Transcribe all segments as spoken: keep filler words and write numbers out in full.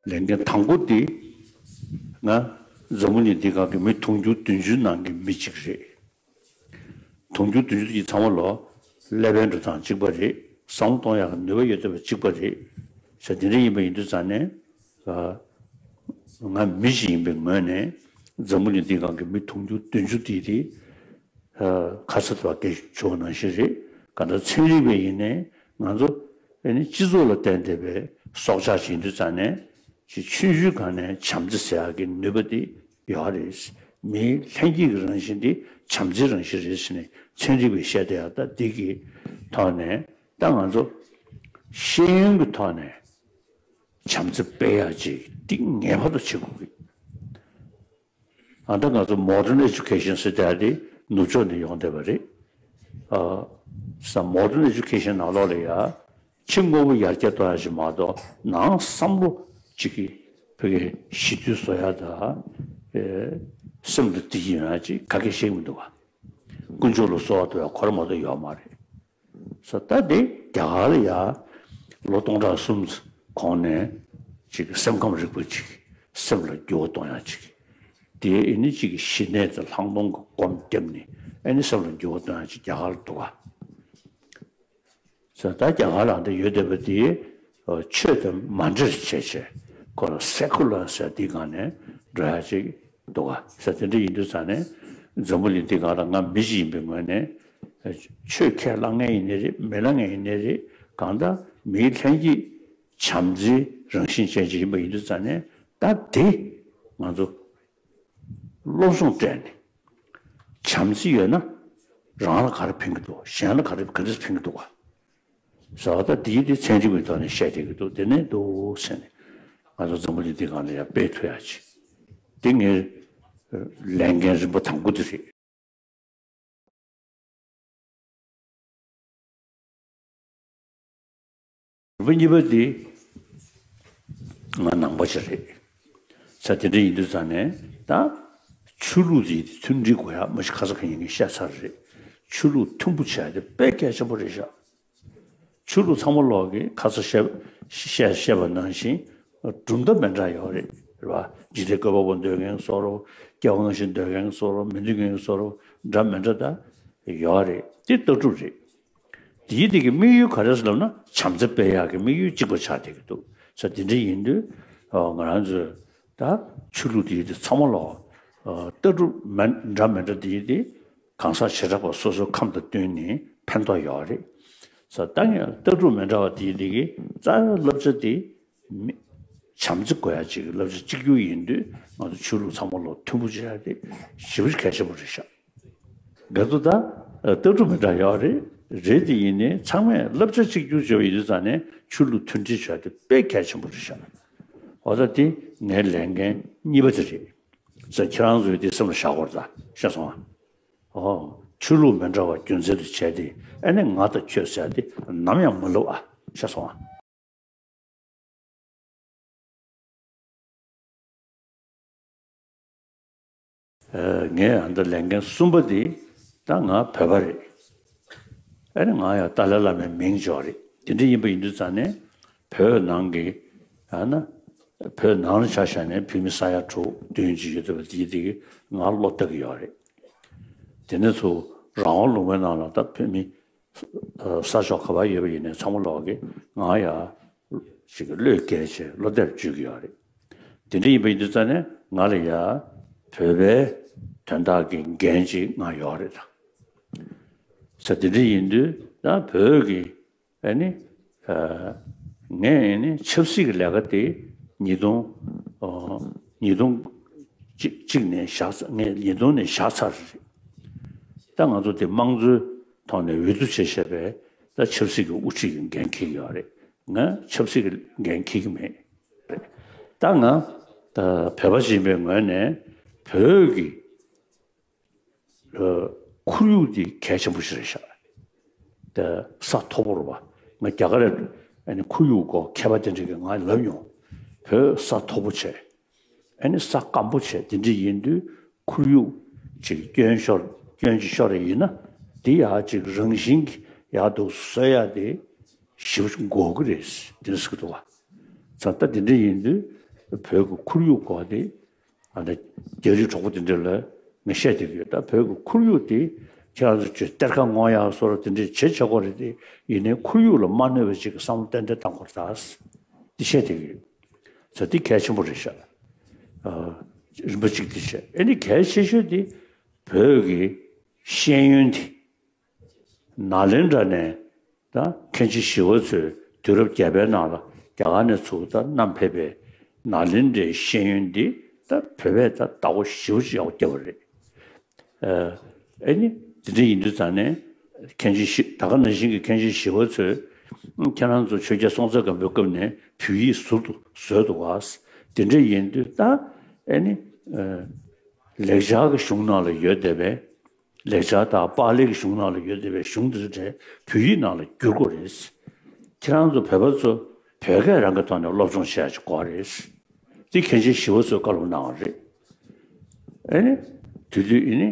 ལས་འགན་དང་པོ་དེ་ང་འཛམ་བུ་གླིང་འདི་སྒང་གི་མི་དུང་ཕྱུར་བདུན་ཅུ་ནང་གི་མི་གཅིག་རེད། དུང་ཕྱུར་བདུན་ཅུ་དེ་ཚང་མ་ལོ་ཀླད་པའི་འགྲོ་སྟངས་གཅིག་པ་རེད། བསམ་བློ་གཏོང་ཡག་གི་ནུས་པ་ཡོད་བསྡད་པ་གཅིག་པ་རེད། ཟེར་དེ་འདྲ་ཡིན་པ་ཡིན་དུས་ཙང་ནས་ཨ། ང་མི་ཞིག་ཡིན་པའི་ངོས་ནས་འཛམ་བུ་གླིང་འདི་སྒང་གི་མི་དུང་ཕྱུར་བདུན་ཅུ་དེ་དེ་ཨ། ཁ་ཚ་དེ་བ་སྐད་ཆ་བྱུང་བ་ནང་བཞིན་རེད། གང་ལྟར་ཚན་རིག་པ་ཡིན་ནའི་ང་ཚོ་ཨ་ནི་སྤྱི་ཚོགས་ལ་བརྟེན་བསྡད་པའི་སྲོག་ཆགས་ཤིག་ཡིན་དུས་ཙང་ནས་ཅིག་ཆུང་ཆུང་སྒང་ནས་བྱམས་བརྩེ་ཟེར་ཡག་གི་ནུས་པ་དེ་ཡོད་རེད། མིའི་ལྷན་སྐྱེས་ཀྱི་རང་བཞིན་དེ་བྱམས་བརྩེའི་རང་བཞིན་རེད་ཟེར་ནས་ཚན་རིག་པས་བཤད་བསྡད་ཡག་ད་འདི་གི་ཐོག་ནས་ད་ང་ཚོ་ཤེས་ཡོན་གྱི་ཐོག་ནས་བྱམས་བརྩེ་སྤེལ་ཡག་ཅིག་འདི་ངེས་པར་དུ་བྱེད་དགོས་ཀྱི། ཨ་ད་ང་ཚོ་modern education ཟེར་དེ་དེ་ནུབ་ཕྱོགས་ནས་ཡོང་བསྡད་པ་རེད། ཨ་ས་modern education ནང་ལོགས་ལ་ཡ་ཕྱི་དངོས་པོ་ཡར་རྒྱས་གཏོང་ཡག་ཞིག་མ་གཏོགས་ནང་བསམ་བློ་གཅིག་གི་བོད་ཀྱི་ཞི་དུལ་བཟོ་ཡག་དང་ཨེ་སེམས་ལ་བདེ་སྐྱིད་ཡོང་ཡག་ཅིག་ག་གེ་ཤེས་ཀྱི་མི་འདུག་བ། དཀོན་མཆོག་ལ་གསོལ་བ་འདེབས་ཡག་ཁོ་རང་མ་གཏོགས་ཡོད་མ་རེད། ས་ད་དེ་རྒྱ་གར་ལ་ཡ་ལོ་སྟོང་ཕྲག་གསུམ་གོང་ནས་ཅིག་སེམས་ཁམས་རིག་པ་ཅིག་སེམས་ལ་འགྱུར་བ་གཏོང་ཡག་ཅིག་དེ་ཨེ་ནི་ཅིག་ཞི་གནས་དང་ལྷག་མཐོང་གི་སྒོམ་བརྒྱབ་ནས་ཨེ་ནི་སེམས་ལ་འགྱུར་བ་གཏོང་ཡག་ཅིག་རྒྱ་གར་ལ་འདུག་ག། ས་ད་རྒྱ་གར་ལ་འདི་ཡོད་བསྡད་པ་དེ་ཆོས་དང་མ་འདྲེས་བྱས་བྱས་ཁོ་ལ་secular ཟེར་དེ་སྒང་ནས་འགྲོ་ཡག་ཅིག་འདུག་ག། ས་དེ་འདྲ་ཡིན་དུས་ཙང་ནས་འཛམ་བུ་གླིང་འདི་སྒང་ལ་ང་མི་ཞིག་ཡིན་པའི་ངོས་ནས་ཆོས་ཁས་བླངས་མཁན་ཡིན་ནའི་རེད། མི་བླངས་མཁན་ཡིན་ནའི་རེད། གང་ལྟར་མིའི་ལྷན་སྐྱེས་བྱམས་བརྩེའི་རང་བཞིན་ཅན་ཅིག་ཡིན་པ་ཡིན་དུས་ཙང་ནས་ད་དེ་ང་ཚོ་སློབ་སྦྱོང་སྤྲད་ནས་བྱམས་བརྩེ་ཡོད་ན་རང་ལ་ག་རེ་ཕན་གྱི་འདུག་གཞན་ལ་ག་རེ་ག་འདྲས་ཕན་གྱི་འདུག་ག། ཟེར་བ་ད་དེའི་དེ་ཚན་རིག་པའི་ཐོག་ནས་བཤད་བསྡད་ཀྱི་འདུག་དེ་ནས་འདུག་ཟེར་ནས་ང་ཚོ་འཛམ་བུ་གླིང་འདི་སྒང་ལ་ཡང་སྤེལ་ཐུབ་ཡག་ཅིག་དེ་ངའི་ལས་འགན་རིམ་པ་དང་པོ་དེ་རེད། རིམ་པ་གཉིས་པ་དེ་ང་ནང་པ་ཞིག་རེད། ས་དེ་འདྲ་ཡིན་དུས་ཙང་ནས་ད་ཆོས་ལུགས་དེ་མཐུན་སྒྲིལ་དགོས་ཡག་མ་གཞི་ཁ་སང་ཁ་ཉིན་ངས་བཤད་ཚར་རེད། ཆོས་ལུགས་མཐུན་པོ་བྱས་ཏེ་དཔེ་གལ་ཆེན་པོ་རེད་ཤག་ཆོས་ལུགས་ཚང་མ་ལོག་གིས་ཁ་ས་བཤད་བཤད་བཤད་པ་ནང་བཞིན་གྲུབ་མཐའ་མི་འདྲ་ཡོད་རེད། རེད་བ། འཇིག་རྟེན་བཀོད་པ་པོ་འདོད་མཁན་བཟོ་འདྲ། སྐྱེ་བ་སྔ་ཕྱི་འདོད་མཁན་བཟོ་འདྲ། མི་འདོད་མཁན་བཟོ་འདྲ། འདྲ་མི་འདྲ་ད་ཡོད་རེད། དེ་ལྟ་གྲུབ་རེད། དེའི་དེ་གི་དམིགས་ཡུལ་ག་རེ་ཟེར་ལབ་ན་བྱམས་བརྩེ་སྤེལ་ཡག་གི་དམིགས་ཡུལ་གཅིག་པ་ཆགས་བསྡད་ཀྱི་འདུག་ས་དེ་འདྲ་ཡིན་དུས་ང་རང་ཚོས་ད་ཆོས་ལུགས་དེའི་དེ་ཚང་མ་ལོག་ལྟ་གྲུབ་མི་འདྲ་མི་འདྲ་དེའི་དེ་གང་ཟག་བྱེ་བྲག་པ་སོ་སོའི་ཁམས་དང་བསྟུན་ནས་ཕན་ཐོགས་ཡོད་རེད། ས་ད་ངས་ལྟ་གྲུབ་མི་འདྲ་བ་དེའི་དེ་གི་རྩ་བའི་བསླབ་བྱ་དེ་མི་བྱམས་བརྩེ་དགོས་ཡག་ཅིག་གི་བསླབ་བྱ་གཅིག་གྱུར་ཡིན་དུས་ང་ཚོ་ཆོས་ལུགས་ཚང་མ་ལོག་མཐུན་པོ་བྱེད་ཡག་དེ་ཞེ་པོ་ཅིག་གལ་ཆེན་པོ་རེད་ཤག་ག་ཚོད་ད་ལྟ་གྲུབ་མི་འདྲ་ཡོད་རེད། རེད་དེ་ཡིན་ནའི་ཚང་མས་བསླབ་བྱ་གཅིག་གྱུར་བྱས་པ་ཡིན་དུས་ཙང་ནས་ཆོས་ལུགས་མཐུན་སྒྲིལ་བྱས་ཏེ་དཔེ་གལ་ཆེན་པོ་རེད་ཤག་འོ་ད་དེ་ངའི་ལས་འགན་གཉིས་པ་དེ་རེད། ཟེར་ཁྱེད་རང་ཚོས་དེ་སེམས་ལ་བཞག་དགོས་རེད་ད། ཤེས་སོང་ཨ། ཨོ། ཆོས་ལུགས་མི་འདྲ་བ་རྒྱུ་མཚན་དུ་བྱས་ཏེ་ཨ་ནི་ང་དང་ཁྱོད་ཟེར་ཏེ་ནམ་ཡང་མི་ལབ་ཨ། ཤེས་སོང་ཨ། ངས་ཨ་འདི་ལས་འགན་གསུམ་པ་འདི་ད་ང་བོད་པ་རེད། ཨ་ནི་ང་ཡང་ཏཱ་ལའི་བླ་མའི་མིང་འཇོག་རེད། དེ་འདྲ་ཡིན་པ་ཡིན་དུས་ཙང་ནས་བོད་ནང་གི་ཨ་ན་བོད་ནང་ལ་ཆ་བཞག་ནས་བོད་མི་ས་ཡ་དྲུག་བདུན་ཅིག་ཡོད་བསྡད་པ་དེ་དེ་གི་ང་བློ་གཏད་ཀྱི་ཡོད་རེད། དེ་ནས་ཚུར་རང་དབང་ལུང་པའི་ནང་ལ་ད་བོད་མི་ས་ཕྱོགས་ག་པར་ཡོད་པ་ཡིན་ནའི་ཚང་མ་ལོག་གི་ང་ཡང་ཅིག་བློས་འགེལ་བྱས་བློ་གཏད་གཅོད་ཀྱི་ཡོད་རེད། དེ་འདྲ་ཡིན་པ་ཡིན་དུས་ཙང་ནས་ང་ལ་ཡ་བོད་པའི་དོན་དག་གི་འགན་ཅིག་ང་ཡོད་རེད་ད། ས་དེ་འདྲ་ཡིན་དུས་ད་བོད་ཀྱི་ཨ་ནི་ཨ་ངས་ཨ་ནི་ཆབ་སྲིད་ཀྱི་ལས་ཀ་དེ་ཉིས་སྟོང་ཨ་ཉིས་སྟོང་གཅིག་གཅིག་ནས་བཞག་ཚར། ངས་ཉིས་སྟོང་ནས་བཞག་ཚར་རེད། ད་ང་ཚོ་དེ་དམངས་གཙོའི་ཐོག་ནས་འོས་བསྡུ་བྱས་བྱས་པའི་ད་ཆབ་སྲིད་ཀྱི་དབུ་ཁྲིད་ཀྱི་འགན་འཁྱེར་གྱི་ཡོད་རེད། ང་ཆབ་སྲིད་ཀྱི་འགན་འཁྱེར་གྱི་མེད་རེད། ད་ང་ད་བོད་པ་ཞིག་ཡིན་པའི་ངོས་ནས་བོད་ཀྱི་ཁོར་ཡུག་འདི་གལ་ཆེན་པོ་ཞིག་རེད་ཤག་ད་ས་མཐོ་པོ་རེད་པ། ང་རྒྱ་གར་ཨ་ནི་ཁོར་ཡུག་སྐོར་མཁས་པ་དེ་འདྲ་གིས་ང་ལབ་མྱོང་། བོད་ས་མཐོ་པོ་བྱས། ཨ་ནི་ས་སྐམ་པོ་བྱས་དེ་འདྲ་ཡིན་དུས་ཁོར་ཡུག་ཅིག་སྐྱོན་ཤོར་སྐྱོན་ཅིག་ཤོར་བ་ཡིན་ན་དེ་ཡག་ཅིག་རང་བཞིན་གྱིས་ཡག་ཏུ་བཟོ་ཡག་དེ་ཞེ་པོ་ཅིག་དགོས་ཀྱི་རེད་དེ་འདྲ་ཟེར་གྱི་འདུག་བ། ཙང་ད་དེ་འདྲ་ཡིན་དུས་ བོད་ཀྱི་ཁོར་ཡུག་སྐོར་དེ། ཨ་ནི་རྒྱ་རིགས་གྲོགས་པོ་དེ་འདྲ་ལ་ངས་བཤད་བསྡད་ཀྱི་ཡོད། ད་བོད་ཀྱི་ཁོར་ཡུག་དེ་ཁྱེད་རང་ཚོ་ཆོས་གཏེར་ཁ་སྔོག་ཡག་བཟོ་འདྲ་དེ་འདྲས་བྱེད་བྱེད་དགོས་རེད་དེ། ཡིན་ནའི་ཁོར་ཡུག་ལ་མ་གནོད་པ་ཅིག་གི་བསམ་བློ་ཏན་ཏན་བཏང་དགོས་རེད་ད། འདི་བཤད་བསྡད་ཀྱི་ཡོད། ས་འདི་གལ་ཆེན་པོ་རེད་ཤག་ཨ། རིམ་པ་གཅིག་འདི་བཤད། ཨ་ནི་གལ་ཆེ་ཤོས་དེ་བོད་ཀྱི་ཤེས་ཡོན་དེ། ནཱ་ལེནྡྲ་ནས་ད་མཁན་ཆེན་ཞི་བ་འཚོས་དུས་རབས་བརྒྱད་པའི་ནང་ལ་རྒྱ་གར་ནས་ཚུར་ད་བསྣམས་ཕེབས་པའི་ནཱ་ལེནྡྲའི་ཤེས་ཡོན་འདི་ད་བོད་པས་ད་བདག་པོ་ཞེ་པོ་ཅིག་ཡག་པོ་བརྒྱབ་པ་རེད། ཨ་ནི་དེ་འདྲ་ཡིན་དུས་ཙང་ནས་མཁན་ཆེན་ཞི། ད་ག་ནང་བཞིན་གྱི་མཁན་ཆེན་ཞི་བ་འཚོས་ཁྱེད་རང་ཚོ་ཆོས་རྒྱལ་སྲོང་བཙན་སྒམ་པོའི་སྐབས་ནས་བོད་ཡིག་ཟུར་དུ་བཟོས་འདུག་ག་དེ་འདྲ་ཡིན་དུས་ད་ཨ་ནི་ལེགས་སྦྱར་གྱི་གཞུང་ནང་ལ་ཡོད་བསྡད་པའི། ལེགས་སྦྱར་དང་པཱ་ལིའི་གཞུང་ནང་ལ་ཡོད་བསྡད་པའི་གཞུང་དེ་ཚོ་བོད་ཡིག་ནང་ལ་བསྒྱུར་དགོས་རེད། ཁྱེད་རང་ཚོ་བོད་པ་ཚོ་བོད་སྐད་རང་གི་ཐོག་ནས་སློབ་སྦྱོང་བྱེད་ཡག་ཅིག་དགོས་རེད། དེ་མཁན་ཆེན་ཞི་བ་འཚོས་བཀའ་སློབ་གནང་བ་རེད། ཨ་ནི་དེ་དུས་ཨ་ནི་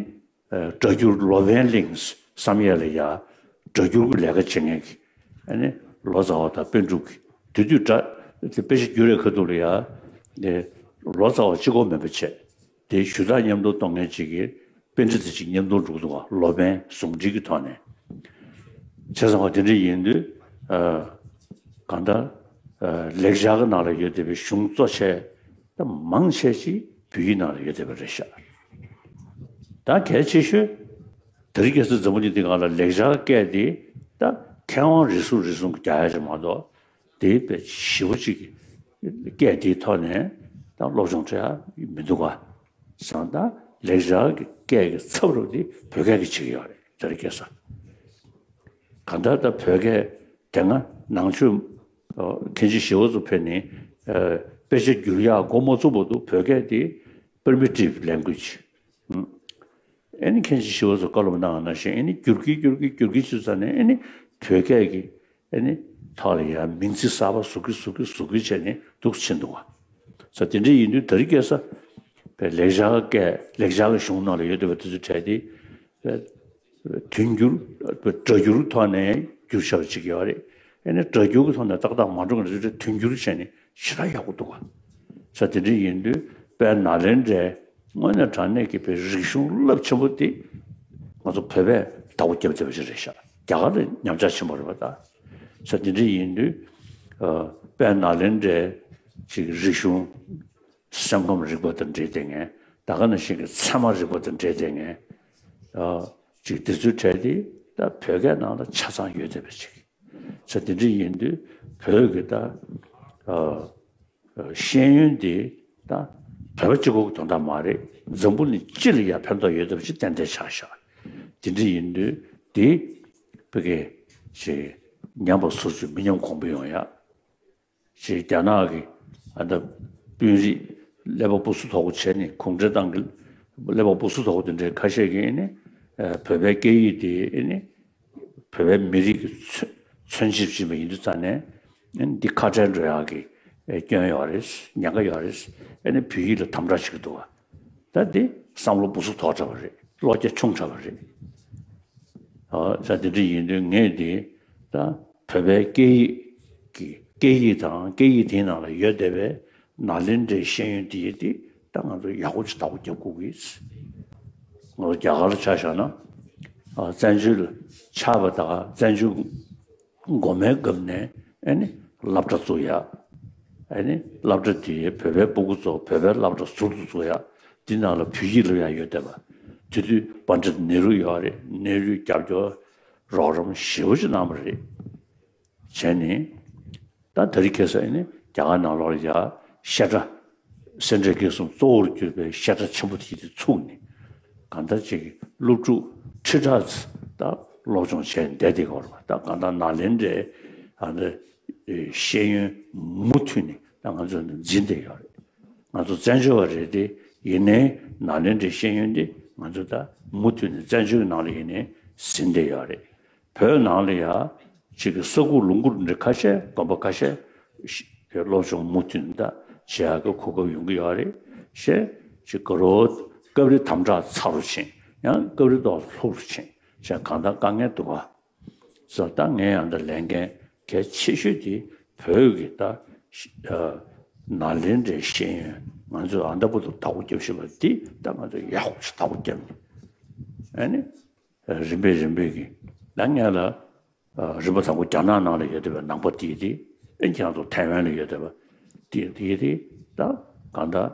སྒྲ་བསྒྱུར་ལོ་པཎ་གླིང་བསམ་ཡས་ལ་ཡ་སྒྲ་བསྒྱུར་གྱི་ལས་ཀ་བྱེད་མཁན་གྱི་ཨ་ནི་ལོ་ཙཱ་བ་དང་པཎ་གྲུབ་ཀྱི་དེ་དུས་སྒྲ་དེ་དཔེ་ཆ་བསྒྱུར་བའི་ཁ་ཐུག་ལ་ཡ་ལོ་ཙཱ་བ་གཅིག་པོ་མིན་པ་བྱས། དེ་ཞུ་དག་མཉམ་དུ་གཏོང་མཁན་ཅིག་གིས་པཎྜི་ཏ་ཅིག་མཉམ་དུ་འགྲོ་གི་འདུག་ག་ལོ་པཎ་ཟུང་འབྲེལ་གྱི་ཐོག་ནས། བྱས་ཙང་བ་དེ་འདྲ་ཡིན་དུས་ཨ། གང་ལྟར་ཨ། ལེགས་སྦྱར་གྱི་ནང་ལ་ཡོད་བསྡད་པའི་གཞུང་གཙོ་ཆེ་ད་མང་ཆེ་ཅིག་བོད་ཡིག་ནང་ལ་ཡོད་བསྡད་པ་རེད་ཤག་ད་གལ་ཆེ་ཤོས་དེ་རིང་ཁ་སང་འཛམ་བུ་གླིང་འདི་སྒང་ལ་ལེགས་སྦྱར་སྐད་དེ་ད་མཁས་དབང་རིགས་གསུམ་རིགས་གསུམ་གྱིས་རྒྱག་ཡ་ཅིག་མ་གཏོགས། དེ་དཔེ་ཞེ་པོ་ཅིག་གི་སྐད་དེའི་ཐོག་ནས་ད་སློབ་སྦྱོང་སྤྲད་ཡ་མི་འདུག་ག་བྱས་ཙང་ད་ལེགས་སྦྱར་གྱི་སྐད་ཀྱི་ཚབ་རོགས་དེ་བོད་སྐད་ཀྱིས་བྱེད་ཀྱི་ཡོད་རེད། དེ་རིང་ཁ་སང་། གང་ལྟར་ད་བོད་སྐད་དེ་སྔ་ནང་ཆོས་ཨ། མཁན་ཆེན་ཞི་བ་འཚོ་ཕེབས་ནས་ཨ། དཔེ་ཆ་བསྒྱུར་ཡག་འགོ་མ་བཙུགས་བར་དུ་བོད་སྐད་དེ་primitive language། ཨ་ནི་མཁན་ཆེན་ཞི་བ་འཚོས་བཀའ་སློབ་གནང་བ་ནང་བཞིན་ཨ་ནི་བསྒྱུར་གྱིན་བསྒྱུར་གྱིན་བསྒྱུར་གྱིན་བྱས་ཙང་ནས་ཨ་ནི་བོད་སྐད་ཀྱི་ཨ་ནི་ཐོག་ལ་ཡང་མིང་ཚིག་གསར་པ་བཟོ་གི་བཟོ་གི་བཟོ་གི་བྱས་ནས་འདུག་ཕྱིན་འདུག་ག་ས་དེ་འདྲ་ཡིན་དུས་དེ་རིང་ཁ་སང་བའི་ལེགས་སྦྱར་སྐད་ལེགས་སྦྱར་གྱི་གཞུང་ནང་ལ་ཡོད་བསྡད་པ་དེ་ཚོ་བྲལ་ཏེ། དོན་བསྒྱུར། སྒྲ་བསྒྱུར་ཐོག་ནས་བསྒྱུར་བཞག་པ་ཅིག་ཡོད་རེད། ཨ་ནི་སྒྲ་བསྒྱུར་གྱི་ཐོག་ནས་ཏག་ཏག་མ་འགྲོ་གི་རེད། དོན་བསྒྱུར་བྱས་ནས་ཞེ་དྲག་ཡག་པོ་འདུག་ག་ས་དེ་འདྲ་ཡིན་དུས་དཔལ་ནཱ་ལེནྡྲའི་དངོས་གནས་དྲང་གནས་ཀྱི་བའི་རིག་གཞུང་རླབས་ཆེན་པོ་དེ་ང་ཚོ་བོད་པས་བདག་པོ་བརྒྱབ་བསྡད་པ་ཅིག་རེད་ཤག་རྒྱ་གར་ལ་ཉམས་ཆག་ཕྱིན་པ་རེད་པ་ད། ས་དེ་འདྲ་ཡིན་དུས་ཨ། དཔལ་ནཱ་ལེནྡྲའི་ཅིག་རིག་གཞུང་སེམས་ཁམས་རིག་པ་དང་འབྲེལ་བསྡད་མཁན། ད་ག་ནང་བཞིན་གྱི་ཚད་མ་རིག་པ་དང་འབྲེལ་བསྡད་མཁན། ཨ། ཅིག་དེ་ཚོའི་གྲས་དེ་ད་བོད་སྐད་ནང་ལ་ཆ་ཚང་ཡོད་བསྡད་པ་ཅིག་ས་དེ་འདྲ་ཡིན་དུས་བོད་ཀྱི་ད་ཨ། ཤེས་ཡོན་འདི་ད་བོད་པ་གཅིག་པོ་གི་དོན་དག་མ་རེད། འཛམ་བུ་གླིང་སྤྱི་ལ་ཡང་ཕན་ཐོགས་ཡོད་བསྡད་པ་ཅིག་ཏན་ཏན་ཆགས་ཤག་དེ་འདྲ་ཡིན་དུས་དེ་བོད་སྐད་ཅིག་ཉམས་པ་སོར་ཆུད་མི་ཉམས་གོང་འཕེལ་ཡོང་ཡ། ཅེས་རྒྱ་ནག་གི་ཨ་ད་དཔོན་རིགས་ཀླད་པ་སྦུ་སུ་དོག་པོ་བྱས་ནས་གུང་ཁྲན་ཏང་གི་ཀླད་པ་སྦུ་སུ་དོག་པོ་དེ་འདྲའི་ཁ་ཤས་ཀྱིས་ཨ་ནི་ཨ་བོད་པའི་སྐད་ཡིག་དེ་ཨ་ནི་བོད་པའི་མི་རིགས་ཀྱི་མཚོན་མཚོན་བྱེད་བྱེད་པ་ཡིན་དུས་ཙང་ནས་ཨ་ནི་འདི་ཁ་བྲལ་འགྲོ་ཡག་གི་ཨ་སྐྱོན་ཡོད་རེད། ཉེན་ཁ་ཡོད་རེད། ཨ་ནི་བོད་ཡིག་ལ་དམ་དྲག་བྱེད་ཀྱི་འདུག་བ། ད་འདི་བསམ་བློ་སྦུ་སུ་དོག་དྲགས་པ་རེད། བློ་རྒྱ་ཆུང་དྲགས་པ་རེད། ཨ་ད་དེ་འདྲ་ཡིན་དུས་ངས་འདི་ད་བོད་པའི་སྐད་ཡིག་གི་སྐད་ཡིག་དང་སྐད་ཡིག་དེའི་ནང་ལ་ཡོད་བསྡད་པའི་ནཱ་ལེནྡྲའི་ཤེས་ཡོན་དེ་ཡིན་དེ་ད་ང་ཚོ་ཡག་པོ་ཅིག་བདག་པོ་རྒྱབ་དགོས་ཀྱི། ང་ཚོ་རྒྱ་གར་ལ་ཆ་བཞག་ན་ཨ་བཙན་བྱོལ་ལ་ཆགས་པ་དང་བཙན་བྱོལ་འགོ་མའི་སྐབས་ནས་ཨ་ནི་སློབ་གྲྭ་བཙུགས་ཡ། ཨ་ནི་སློབ་གྲྭ་དེའི་བོད་པའི་སྤུ་གུ་ཚོ་བོད་པའི་སློབ་གྲྭ་ཟུར་དུ་བཙུགས་ཡ། དེ་ནང་ལ་བོད་ཡིག་སློབ་ཡ་ཡོད་བསྡད་པ། དེ་དུས་པཎྜི་ཏ་ནེ་རུ་ཡོད་རེད། ནེ་རུས་རྒྱབ་སྐྱོར་རོགས་རམ་ཞེ་པོ་ཅིག་གནང་བ་རེད། བྱས་ནས་ད་དེ་རིང་ཁ་སང་ཨ་ནི་རྒྱ་གར་ནང་ལོགས་ལ་ཡ་བཤད་གྲྭ་སེ་འབྲས་དགེ་གསུམ་གཙོ་བོར་གྱུར་པའི་བཤད་གྲྭ་ཆེན་པོ་དེ་དེ་ཚུགས་ནས་གང་ལྟར་ཅིག་གི་སློབ་ཕྲུག་ཁྲི་ཕྲག་ཙམ་ད་སློབ་སྦྱོང་བྱས་བསྡད་དེ་ཡོད་རེད་པ། ད་གང་ལྟར་ནཱ་ལེནྡྲའི་ཨ་ནི་ཤེས་ཡོན་མུ་མཐུད་ནས་ད་ང་ཚོ་འཛིན་བསྡད་ཡོད་རེད། ང་ཚོ་བཙན་བྱོལ་བ་རེད་དེ་ཡིན་ནའི་ནཱ་ལེནྡྲའི་ཤེས་ཡོན་དེ་ང་ཚོ་ད་མུ་མཐུད་ནས་བཙན་བྱོལ་ནང་ལ་ཡིན་ནའི་ཟིན་བསྡད་ཡོད་རེད། བོད་ནང་ལ་ཡ་ཅིག་གི་ས་ཁུག་ལུང་ཁུག་འདྲ་ཁ་ཤས་དགོན་པ་ཁ་ཤས་ཤི་སློབ་སྦྱོང་མུ་མཐུད་ནས་ད་བྱེད་ཡག་གི་གོ་སྐབས་ཡོང་གི་ཡོད་རེད། ཞེས་ཅིག་དགའ་རབ་སྐབས་རེ་དམ་དྲག་ཚ་རུ་ཕྱིན། ཡང་སྐབས་རེ་ཏོག་ཙམ་ལྷུག་རུ་ཕྱིན། ཞེས་གང་ལྟར་དཀའ་ངལ་འདུག་ག་ཟེར། ད་ངས་ཡང་ད་ལས་འགན་གལ་ཆེ་ཤོས་དེ་བོད་ཀྱི་ད་ཤི་ཨ་ ནཱ་ལེནྡྲའི་ཤེས་ཡོན་ང་ཚོས་ཨ་མདའ་བར་དུ་བདག་པོ་རྒྱབ་བཞིན་པ་འདི་ད་ང་ཚོས་ཡག་པོ་ཞིག་བདག་པོ་རྒྱབ་ནས། ཨ་ནི་རིམ་པས་རིམ་པས་ཀྱིས་ད་ངས་ལ་རིམ་པ་དང་པོ་རྒྱ་ནག་ནང་ལ་ཡོད་བསྡད་པའི་ནང་པ་དེ་དེ། ཨ་ནི་ཁྱེད་རང་ཚོ་ཐའེ་ཝན་ལ་ཡོད་བསྡད་པ་དེ་དེ་དེ། ད་གང་ལྟར་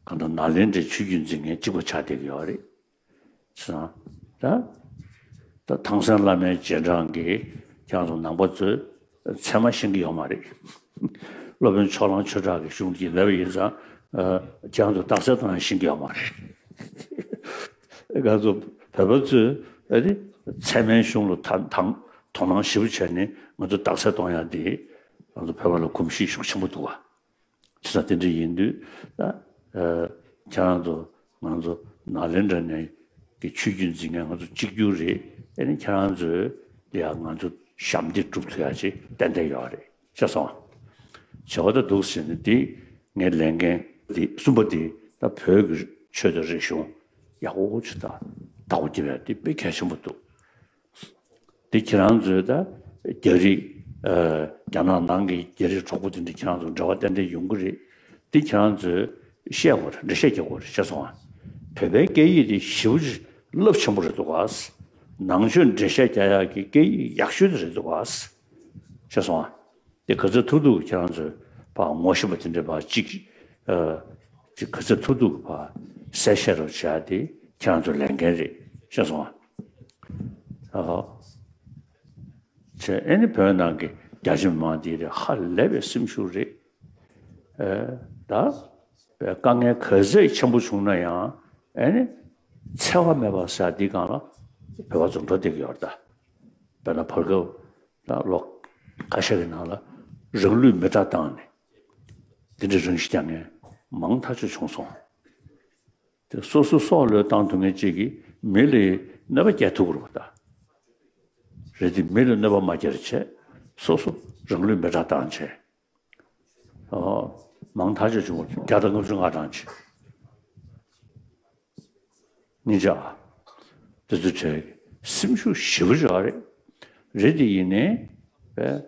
གང་ལྟར་ནཱ་ལེནྡྲའི་ཆོས་བརྒྱུད་འཛིན་མཁན་གཅིག་པ་ཆགས་བསྡད་ཀྱི་ཡོད་རེད། ད་ད་ཐང་སན་བླ་མའི་རྗེས་འབྲང་གིས་ཁྱེད་རང་ཚོ་ནང་པ་ཚོས་ཚད་མ་ཤེས་ཀྱི་ཡོད་མ་རེད། སློབ་དཔོན་ཕྱོགས་གླང་ཆོས་གྲགས་ཀྱི་གཞུང་འདི་མེད་པ་ཡིན་ཙང་། ཁྱེད་རང་ཚོ་རྟགས་གསལ་གཏོང་ཡང་ཤེས་ཀྱི་ཡོད་མ་རེད། ང་ཚོ་བོད་པ་ཚོས་ཨ་ནི་ཚད་མའི་གཞུང་ལ་ད་དང་དོ་སྣང་ཞེ་པོ་བྱས་ནས་ང་ཚོ་རྟགས་གསལ་གཏོང་ཡག་འདི་ང་ཚོ་བོད་པ་ལ་གོམས་གཤིས་ཤུགས་ཆེན་པོ་འདུག་བ། བྱས་ཙང་དེ་འདྲ་ཡིན་དུས་ད་ཨ་ཁྱེད་རང་ཚོ་ང་ཚོ་ནཱ་ལེནྡྲ་ནས་ཀྱི་ཆོས་བརྒྱུད་འཛིན་མཁན་ང་ཚོ་གཅིག་གྱུར་རེད། ཨ་ནི་ཁྱེད་རང་ཚོས་ཡ་ང་ཚོ་ཞབས་འདེགས་སྒྲུབ་ཐུབ་ཡག་ཅིག་ཏན་ཏན་ཡོད་རེད། ཤེས་སོང་ཨ། བྱས་པ་ད་འདུག་ཟེར་ནས་འདི་ངའི་ལས་འགན་འདི་གསུམ་པ་འདི་ད་བོད་ཀྱི་ཆོས་དང་རིག་གཞུང་ཡག་པོ་ཅིག་ད་བདག་པོ་རྒྱབ་ཡག་འདི་དཔེ་གལ་ཆེན་པོ་འདུག་འདི་ཁྱེད་རང་ཚོས་ད་རྒྱ་རིགས་ཨ་རྒྱ་ནག་ནང་གི་རྒྱ་རིགས་གྲོགས་པོ་དེ་འདྲ་ཁྱེད་རང་ཚོ་འབྲེལ་བ་ཏན་ཏན་ཡོང་གི་རེད། འདི་ཁྱེད་རང་ཚོས་བཤད་དགོས་རེད། འགྲེལ་བཤད་རྒྱག་དགོས་རེད། ཤེས་སོང་ཨ། བོད་པའི་སྐད་ཡིག་དེ་ཞེ་པོ་ཅིག་རླབས་ཆེན་པོ་རེད་འདུག་ག་ནང་ཆོས་འགྲེལ་བཤད་རྒྱག་ཡག་གི་སྐད་ཡིག་ཡག་ཤོས་དེ་རེད་འདུག་ག་ཤེས་སོང་ཨ། དེ་ག་ཚོད་ཐུབ་ཐུབ་ཁྱེད་རང་ཚོས་ཕར་ངོ་ཤེས་པ་དེ་འདྲ་ཕར་གཅིག་ཨ་ཅིག་ག་ཚོད་ཐུབ་ཐུབ་ཕར་གསལ་བཤད་རོགས་བྱ་དེ་ཁྱེད་རང་ཚོའི་ལས་འགན་རེད། ཤེས་སོང་ཨ། ཨོ། བྱས་ཨ་ནི་བོད་ནང་གི་རྒྱ་ཆེ་མི་མང་དེ་རེད། ཧ་ལས་པའི་སེམས་ཤུགས་རེད། ཨེ་ད་དཀའ་ངལ་ག་ཚད་ཆེན་པོ་བྱུང་ན་ཡང་ཨ་ནི་འཚེ་བ་མེད་པ་ཟེར་ཡག་འདི་སྒང་ལ་བོད་པ་ཚོ་འགྲོ་བསྡད་ཀྱི་ཡོད་རེད་ད། དཔེར་ན་བར་སྐབས་ད་ལོ་ཁ་ཤས་ཀྱི་ནང་ལ་རང་ལུས་མེ་སྲེག་བཏང་ནས་འདི་འདྲའི་རང་ཤི་རྒྱག་མཁན་མང་ཐག་ཆོད་བྱུང་སོང་། དེ་སོ་སོ་སྲོག་བློས་བཏང་ཐུབ་མཁན་གཅིག་གིས་མི་ལ་གནོད་པ་སྐྱེལ་ཐུབ་ཀྱི་རེད་པ་ད། རེད་དེ་མི་ལ་གནོད་པ་མ་སྐྱེལ་བྱས་སོ་སོ་རང་ལུས་མེ་སྲེག་བཏང་བྱས། ཨོ། མང་ཐག་ཆོད་བྱུང་བ་བརྒྱ་དང་ལྔ་བཅུ་ང་གྲངས་ཅིག་སྙིང་རྗེ་ཨ། དེ་ཚོ་བྱས་སེམས་ཤུགས་ཞེ་པོ་ཅིག་ཡོད་རེད། རེད་དེ་ཡིན་ནའི་པས་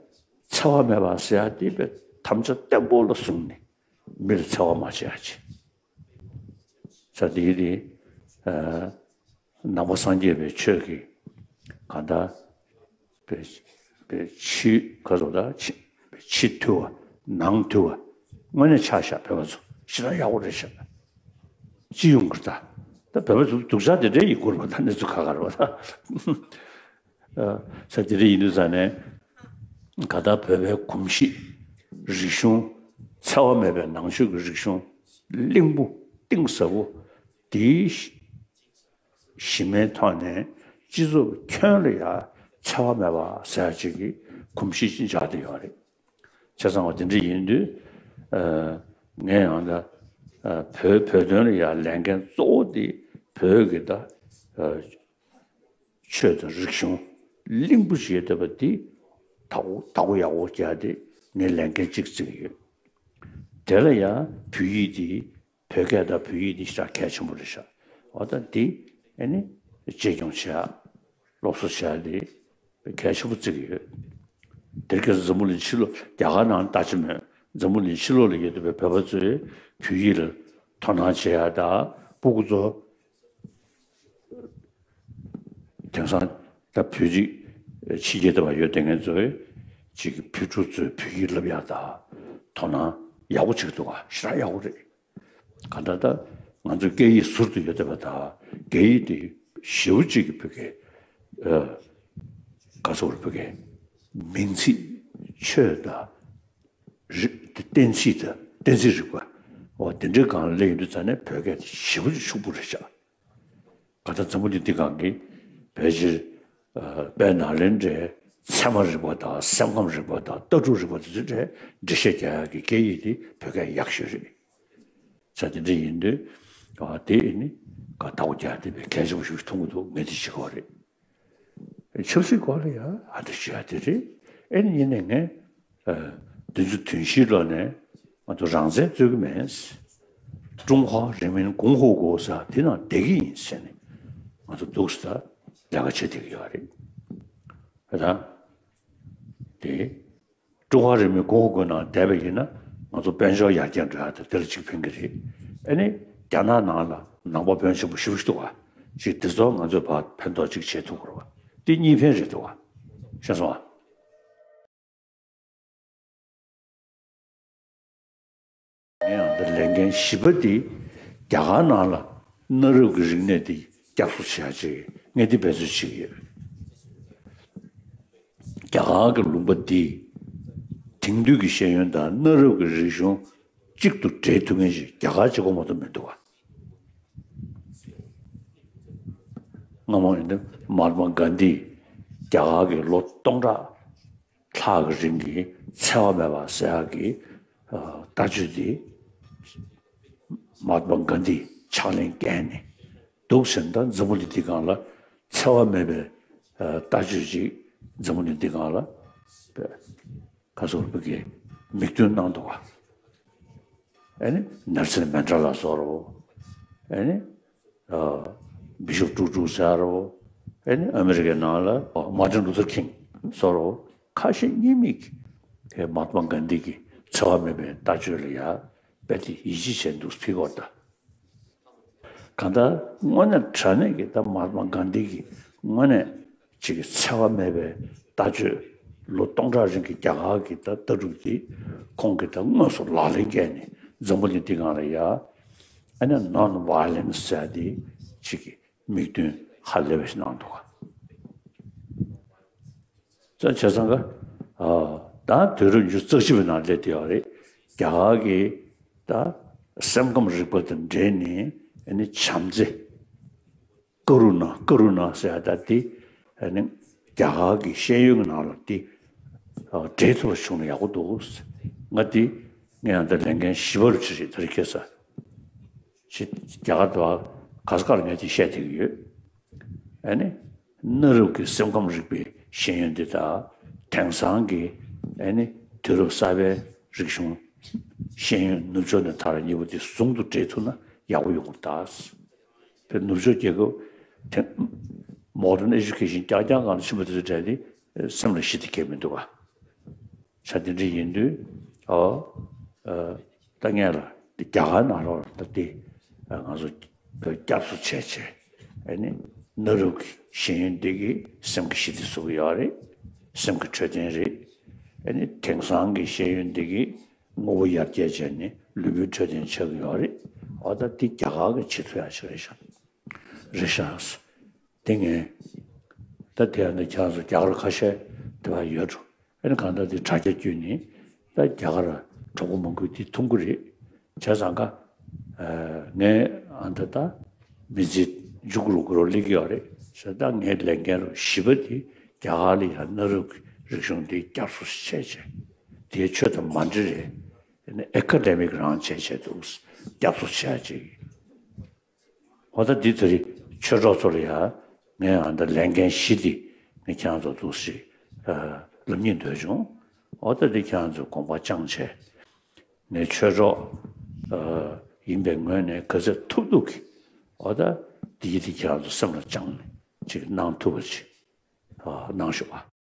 འཚེ་བ་མེད་པ་ཟེར་ཡག་དེ་པས་དམ་བཅའ་བརྟན་པོ་ལ་བཟུང་ནས་མི་ལ་འཚེ་བ་མ་བྱེད་ཡག་ཅིག་ས་དེའི་དེ་ནང་པ་སངས་རྒྱས་པའི་ཆོས་ཀྱི་གང་ལྟར་པའི་པའི་ཕྱི་ཁ་སོ་ད་ཕྱི་ཕྱི་ཐུལ་བ་ནང་ཐུལ་བ་དངོས་གནས་ཆགས་ཤག་བོད་པ་ཚོ་ཞེ་དྲག་ཡག་པོ་རེད་ཤག་སྤྱི་ཡོངས་ཀྱི་ད་ད་བོད་པ་ཚོ་སྡུག་ཅག་དེ་འདྲའི་ཡིན་དགོས་རེད་པ། ད་གནས་ཚུལ་ཁ་ཁ་རེད་པ་ད། ས་དེ་འདྲ་ཡིན་དུས་ཙང་ནས་ག་ད་བོད་པའི་གོམས་གཤིས་རིག་གཞུང་འཚེ་བ་མེད་པའི་ནང་ཆོས་ཀྱི་རིག་གཞུང་བརླིང་པོ་གཏིང་ཟབ་པོ་དེའི་གཞི་མའི་ཐོག་ནས་སྤྱི་ཚོགས་ཁྱོན་ལ་ཡང་འཚེ་བ་མེད་པ་ཟེར་ཡག་ཅིག་གི་གོམས་གཤིས་ཅིག་འཇགས་བསྡད་ཡོད་རེད། བྱས་ཙང་བ་དེ་འདྲ་ཡིན་དུས་ཨ་ངས་ཡང་ད་ཨ་བོད་བོད་དོན་ལ་ཡང་ལས་འགན་གཙོ་བོ་དེ་བོད་ཀྱི་ད་ཨ་ཆོས་དང་རིག་གཞུང་བརླིང་པོ་བྱེད་ཐུབ་པ་དེ་བདག་པོ་བདག་པོ་ཡག་པོ་རྒྱག་དེ་ངའི་ལས་འགན་གཅིག་བརྩི་གི་ཡོད། དེ་ལ་ཡང་བོད་ཡིག་དེ་བོད་སྐད་དང་བོད་ཡིག་དེ་ཞེ་དྲག་གལ་ཆེན་པོ་རེད་ཤག་འོ་ད་འདི་ཨ་ནི་གཅེས་སྐྱོང་བྱེད་ཡག་སློབ་གསོ་བྱེད་ཡག་དེ་གལ་ཆེན་པོ་བརྩི་གི་ཡོད། དེ་རིང་ཁ་སང་འཛམ་བུ་གླིང་ཕྱི་ལོགས་རྒྱ་གར་ནང་ལ་ལྟ་ཅི་མོད་འཛམ་བུ་གླིང་ཕྱི་ལོགས་ལ་ཡོད་བསྡད་པའི་བོད་པ་ཚོས་བོད་ཡིག་ལ་དོ་སྣང་བྱེད་ཡག་དང་སྤུ་གུ་ཚོ་དེང་སང་ད་བོད་རིགས་ཕྱི་རྒྱལ་དུ་བ་ཡོད་བསྡད་མཁན་ཚོས་ཅིག་བོད་ཕྲུག་ཚོས་བོད་ཡིག་བསླབ་ཡག་དང་དོ་སྣང་ཡག་པོ་བྱེད་ཀྱི་འདུག་ག་ཞེ་དྲག་ཡག་པོ་རེད། གང་ལྟར་ད་ང་ཚོ་སྐད་ཡིག་ཟུར་དུ་ཡོད་བསྡད་པ་དང་སྐད་ཡིག་དེ་ཞེ་པོ་ཅིག་གི་བོད་སྐད་ཨ་ག་ཚོད་རེད་བོད་སྐད་མིང་ཚིག་ཆོས་དང་རིག་གཏན་ཚིགས་དང་གཏན་ཚིགས་རིག་པ་འོ་དེ་འདྲའི་སྒང་ལ་སླེབས་ཡོང་དུས་ཙ་ནས་བོད་སྐད་དེ་ཞེ་པོ་ཅིག་ཕྱུག་པོ་རེད་ཤག་ག་ད་འཛམ་བུ་གླིང་འདི་སྒང་གི་ཕལ་ཆེར་ཨ་དཔལ་ནཱ་ལེནྡྲའི་ཚད་མ་རིག་པ་དང་སེམས་ཁམས་རིག་པ་དང་ལྟ་གྲུབ་རིག་པ་དེ་ཚོའི་གྲས་འགྲེལ་བཤད་རྒྱག་ཡག་གི་སྐད་ཡིག་དེ་བོད་སྐད་ཡག་ཤོས་རེད། ས་དེ་འདྲ་ཡིན་དུས་ཨ་དེ་ཨ་ནི་ག་ད་འོ་རྒྱག་དེ་བས་གལ་ཆེན་པོ་ཞིག་མཐོང་གི་འདུག་ངས་དེ་བྱེད་དགོས་རེད། ཆབ་སྲིད་སྐོར་ལ་ཡང་ཨ་འདྲ་ཞུ་ཡག་དེ་རེད། ཨེ་ནི་ཡིན་ནའི་ངས་ཨ་བདུན་ཅུ་དོན་བཞིའི་ལོ་ནས་ང་ཚོ་རང་བཙན་རྩོད་ཀྱི་མེད། 中华人民共和国ཟེར་དེ་ནང་བསྡད་ཀྱི་ཡིན་ཟེར་ནས་ང་ཚོ་འདུག་སེ་ད་ལས་ཀ་བྱེད་བསྡད་ཀྱི་ཡོད་རེད། ད་དེ་ ཀྲུང་ཧྭ་རིང་མོའི་གོང་བུ་བགོས་ནང་བསྡད་པ་ཡིན་ན་ང་ཚོ་དཔལ་འབྱོར་ཡར་རྒྱས་འགྲོ་ཡ་དེ་དེ་ལ་གཅིག་ཕན་གྱི་རེད། ཨ་ནི་རྒྱ་ནག་ནང་ལ་ནང་པ་དཔོན་ཆེན་པོ་ཞེ་པོ་ཞིག་འདུག་ག་ཅིག་དེ་ཚོ་ང་ཚོས་ཕར་ཕན་ཐོགས་ཅིག་བྱེད་ཐུབ་དགོས་རེད་བ། དེ་གཉིས་ཕན་རེད་འདུག་ག་ཤེས་སོང་ཨ། ཡང་འདི་ལས་འགན་བཞི་པ་འདི་རྒྱ་གར་ནང་ལ་གནའ་རབས་ཀྱི་རིག་གནས་འདི་བསྐྱར་གསོ་བྱེད་ཡ་ཅིག་ངས་འདི་འབད་རྩོལ་བྱེད་ཀྱི་ཡོད། རྒྱ་གར་གྱི་ལུང་པ་འདི་དེང་དུས་ཀྱི་ཤེས་ཡོན་དང་གནའ་རབས་ཀྱི་རིག་གཞུང་གཅིག་ཏུ་འདྲེས་ཐུབ་མཁན་ཞིག་རྒྱ་གར་གཅིག་པོ་མ་གཏོགས་མི་འདུག་ག་སྔ་མོ་ཡིན་ན་མ་ཧཱ་ཏ་མ་གྷན་དྷི་རྒྱ་གར་གྱི་ལོ་སྟོང་ཕྲག་ལྷག་གི་རིང་གི་འཚེ་བ་མེད་པ་ཟེར་ཡག་གི་ལྟ་སྤྱོད་དེ་མ་ཧཱ་ཏ་མ་གྷན་དྷིས་ཕྱག་ལེན་བཀལ་ནས་འདུག་ཟེར་ན། ད་འཛམ་བུ་གླིང་འདི་སྒང་ལ་འཚེ་བ་མེད་པའི་ལྟ་སྤྱོད་ཅིག་འཛམ་བུ་གླིང་འདི་སྒང་ལ་ག་ཟེར་བོད་ཀྱི་མིག་སྟོན་གནང་འདུག་ག་ཨ་ནི་ནེལ་སན་མན་ཌེ་ལ་ཟེར་རོ། ཨ་ནི་ཨ་བི་ཤོབ་ཀྲུག་ཀྲུག་ཟེར་རོ། ཨ་ནི་ཨ་མི་རི་ཀའི་ནང་ལ་མར་ཏིན་ལུ་ཐར་ཁིང་ཟེར་རོ། ཁ་ཤས་གཉིས་མིག་གི་མ་ཧཱ་ཏ་མ་གྷན་དྷི་གི་འཚེ་བ་མེད་པའི་ལྟ་སྤྱོད་ལ་ཡ་རྦད་དེ་ཡིད་ཆེས་བྱས་འདུག་ཕི་གོ་ད། གང་ལྟར་དངོས་གནས་དྲང་གནས་ཀྱི་ད་མ་ཧཱ་ཏ་མ་གྷན་དྷི་གི་དངོས་གནས་ཅིག་གི་འཚེ་བ་མེད་པའི་ལྟ་སྤྱོད་ལོ་སྟོང་ཕྲག་རིང་གི་རྒྱ་གར་གྱི་ད་ལྟ་གྲུབ་དེ་ཁོང་གིས་ད་དངོས་སུ་ལག་ལེན་བཀལ་ནས་འཛམ་བུ་གླིང་འདི་སྒང་ལ་ཡ་ཨ་ནི་ནོན་ཝའི་ལེན་སི་ཟེར་དེ་ཅིག་གི་མིག་སྟོན་ཧ་ལས་པ་ཞིག་གནང་འདུག་ག་བྱས་ཙང་ཀ་ད་དུས་རབས་ཉི་ཤུ་རྩ་གཅིག་པའི་ནང་སླེབས་བསྡད་ཡོད་རེད། རྒྱ་གར་གྱི་ད་སེམས་ཁམས་རིག་པ་དང་འབྲེལ་ནས་ཨ་ནི་བྱམས་བརྩེ། ཀ་རུ་ཎ་ཀ་རུ་ཎ་ཟེར་ཡ་ད་དེ་ཨ་ནི་རྒྱ་གར་གྱི་ཤེས་ཡོན་གྱི་ནང་ལ་དེ་འདྲེས་ཐུབ་པ་བྱུང་ན་ཡག་པོ་འདུག་ང་དེ་ངས་ཡང་ད་ལས་འགན་བཞི་པ་རུ་ཆེ་ཞིག་ད་རེས་ཁེལ་ས་ཅིག་རྒྱ་གར་དུ་ག་ས་ག་ལ་ངས་དེ་བཤད་བསྡད་ཀྱི་ཡོད། ཨ་ནི་གནའ་རབས་ཀྱི་སེམས་ཁམས་རིག་པའི་ཤེས་ཡོན་འདི་དང་དེང་སང་གི་ཨ་ནི་དུས་རབས་གསར་པའི་རིག་གཞུང་ཤེས་ཡོན་ནུབ་ཕྱོགས་ནས་ད་རེས་གཉིས་པོ་དེ་ཟུང་དུ་འབྲེལ་ཐུབ་ན་ཡག་པོ་ཡོང་གི་རེད་ད། དེ་ནུབ་ཕྱོགས་རྒྱལ་ཁབ་དེ་མོ་ཌན་ཨེ་ཌུ་ཀེ་ཤན་རྐྱང་རྐྱང་སྒང་ལ་ཕྱིན་པ་དེ་ཚོ་འདྲ་ནི་སེམས་ལ་ཞི་བདེ་སྐྱེ་མི་འདུག་ག་ཆ་དེ་འདྲ་ཡིན་དུས་ཨོ་ཨ་ད་ངས་ལ་འདི་རྒྱ་གར་ནང་ལོགས་ལ་ད་འདི་ང་ཚོ་བསྐྱར་གསོ་བྱས་བྱས་ཨ་ནི་གནའ་རབས་ཀྱི་ཤེས་ཡོན་འདི་གིས་སེམས་ཀྱི་ཞི་བདེ་བཟོ་གི་ཡོད་རེད། སེམས་ཀྱི་འཕྲོད་བསྟེན་རེད། ཨ་ནི་དེང་སང་གི་ཤེས་ཡོན་འདི་གིས་དངོས་པོ་ཡར་རྒྱས་བྱས་ནས་ལུས་པོའི་འཕྲོད་བསྟེན་ཆགས་ཀྱི་ཡོད་རེད། ཨོ་ད་འདི་རྒྱ་གར་གྱིས་བྱེད་ཐུབ་ཡག་ཅིག་རེད་ཤག་རེད་ཤག་དེ་ངས་ད་དེ་ཡང་ནི་ཁྱེད་རང་ཚོ་རྒྱ་གར་ཁ་ཤས་དེ་བ་ཡོད་འགྲོ། ཨ་ནི་གང་ལྟར་དེ་དྲ་རྒྱ་བརྒྱུད་ནས་ད་རྒྱ་གར་གྲོགས་པོ་མང་པོས་དེ་མཐོང་གི་རེད། བྱས་ཙང་ཀ་ངས་ཨ་ད་ད་མི་ཚེ་མཇུག་རུ་གུ་རུ་སླེབས་ཀྱི་ཡོད་རེད་ཟེར། ད་ངའི་ལས་འགན་རུ་བཞི་པ་དེ་རྒྱ་གར་ལ་ཡང་གནའ་རབས་ཀྱི་རིག་གཞུང་དེ་བསྐྱར་གསོ་བྱས་བྱས་དེའི་ཆོས་དང་མ་འདྲེས་རེད། ཨ་ནི་ཨེ་ཀ་ཌེ་མིག་རང་བྱས་བྱས་འདུག་བསྐྱར་གསོ་བྱས་བྱས། འོ་ད་འདི་ད་རེས་ཆོས་གྲོགས་ཚོ་ལ་ཡ་ངས་ཨ་ད་ལས་འགན་བཞི་འདི་ངས་ཁྱེད་རང་ཚོ་འདུག་སེ་ལབ་སྙིང་འདོད་བྱུང་། འོ་ད་འདི་ཁྱེད་རང་ཚོས་དགོངས་པ་བཅངས་བྱས་ངས་ཆོས་གྲོགས་ཡིན་པའི་ངོས་ནས་ག་ཚོད་ཐུབ་ཐུབ་ཀྱིས་འོ་ད་འདི་གི་འདི་ཁྱེད་རང་ཚོ་སེམས་ལ་བཅངས་ནས་ཅིག་གནང་ཐུབ་པ་ཅིག་གནང་ཤོག་ཨ།